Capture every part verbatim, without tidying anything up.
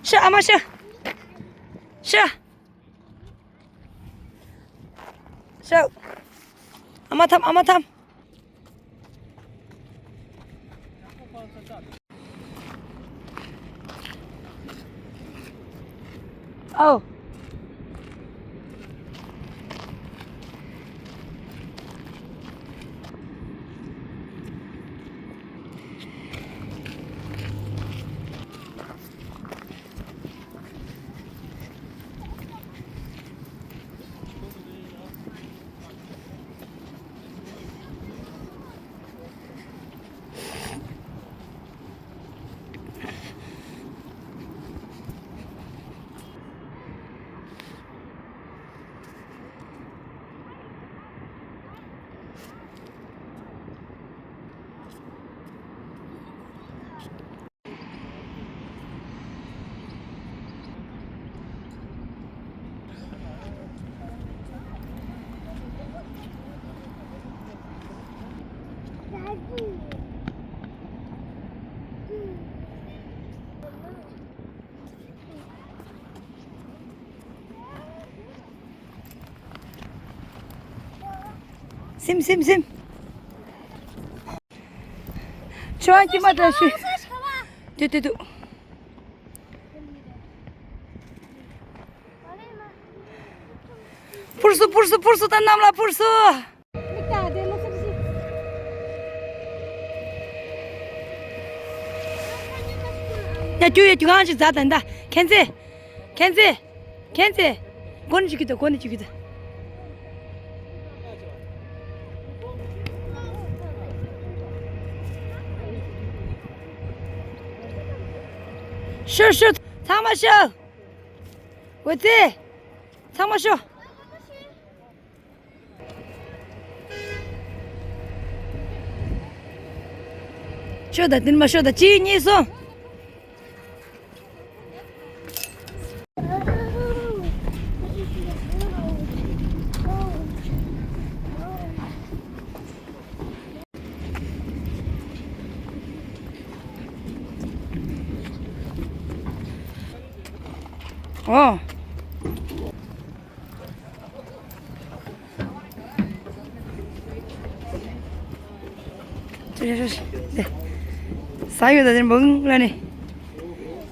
ཤ་ཨ་མ་ཤ། ཤ། ཤ། ཨ་མ་ཐམ། ཨ་མ་ཐམ། ཨའོ། སིམ་སིམ་སིམ། ཆུ་བ་སྐྱིད་མ་འདྲ་ཞིག་དུ་དུ་དུ། འཕུར་སོ་འཕུར་སོ་འཕུར་སོ། ད་གནམ་ལ་འཕུར་སོ། ཡ་ཁྱོད་ཡ་ཁྱོད་གང་ཞིག་ཛ་ད་ད་ཁན་ཚེ། ཁན་ཚེ། ཁན་ཚེ། གོ་ནི་ཅིག་གི་ད་གོ་ནི་ཅིག་གི་ད། ཤོ་ཤོ། ཚང་མ་ཤོ། འོ་ཙེ། ཚང་མ་ཤོ། ཤོ་ད་དེ་མ་ཤོ་ད་གཅིག་གཉིས་གསུམ། ཨོ། ཟ་ཡོད་ད་དེར་འབུང་ལ་ནི།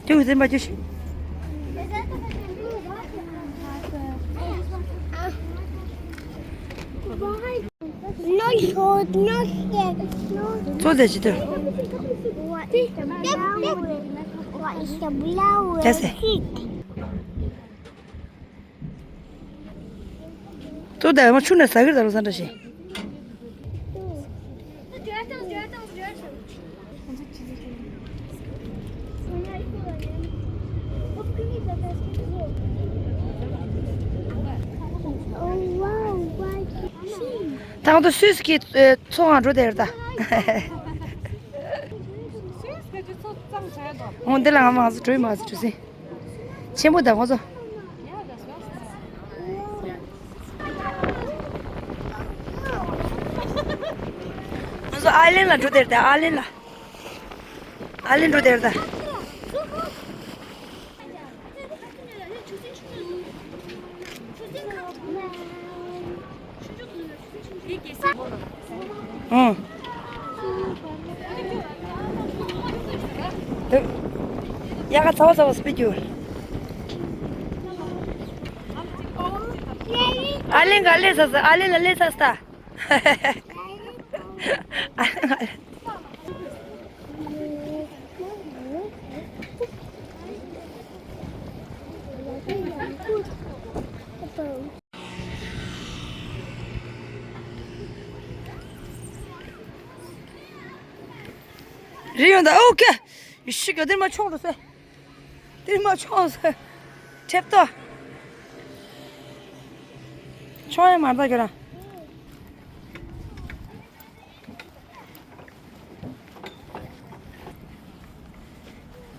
ཁྱོད་ཀྱི་སེམས་པ་ཁྱོད་ཤི། ཚོ་ཟེར་ཅི་ཐུབ། ཅི་ཟེར། ཏོ་ད་མ་ཆུ་ན་ཟ་གི་ད་རུ་ས་འདྲ་ཞིག་ད་ང་ཚོ་སུད་སི་གི་མཚོ་ཁ་འགྲོ་བསྡད་ཡོད་ད། འོ་འདི་ལ་ང་མ་ང་ཚོ་འགྲོ་ཡི་མ་ང་ཚོ་འགྲོ་སྲིད། ཆེན་པོ་དང་ཁོ་ཚོ། ང་ཚོ་ཨའི་ལན་ལ་འགྲོ་དེར་ད་ཨའི་ལན་ལ། ཨའི་ལན་འགྲོ་དེར་ད། ཨང་། དེ། ཡ་ག་ཚ་བ་ཚ་བ་སྤེ་རྒྱུ། ཨའི་ལན་ག་ལེ་ས་ས་ཨའི་ལན་ལ་ལེ་ས་ས་ད། ཨའི་ལན་ག་ལེ། རི་ཡོང་ད་ཨོ་ཁེ། ཡི་ཤི་ག་དེར་མ་ཆོག་ཏུ་སེ། དེར་མ་ཆོག་སེ། ཁྲེབ་ཏོ། ཆོག་ཡ་མ་ད་ག་ར།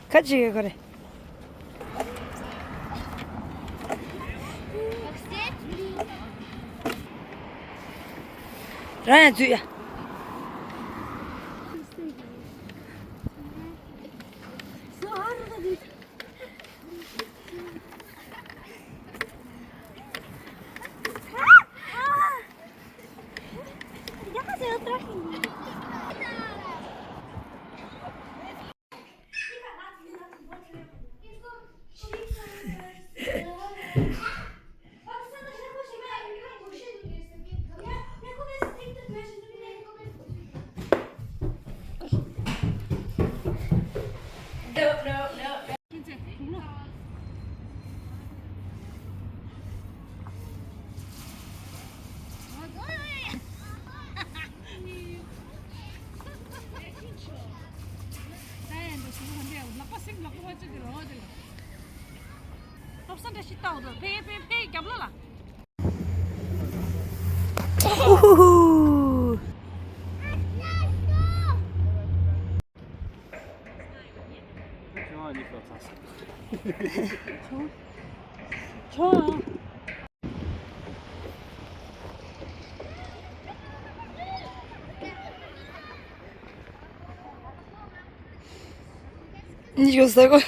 ཁ་ཅིག་གི་ཁ་རེད། རང་ཡང་འཛུལ་ཡ། ལག་པ་སེམས་ལག་པ་བ་ཅིག་གི་རོ་དེ་ལ། ལོབས་སོ་འདྲ་ཞིག་བལྟའོ་དོ། ཕེ་ཕེ་ཕེ་རྒྱབ་ལོ་ལ། ཨུ་ཧུ་ཧུ། ཁྱོད་ཨ་ནི་ཁོ་ཚ་སོང་། ཁྱོད། ཉི་ཤུ་ཟེར་གོ།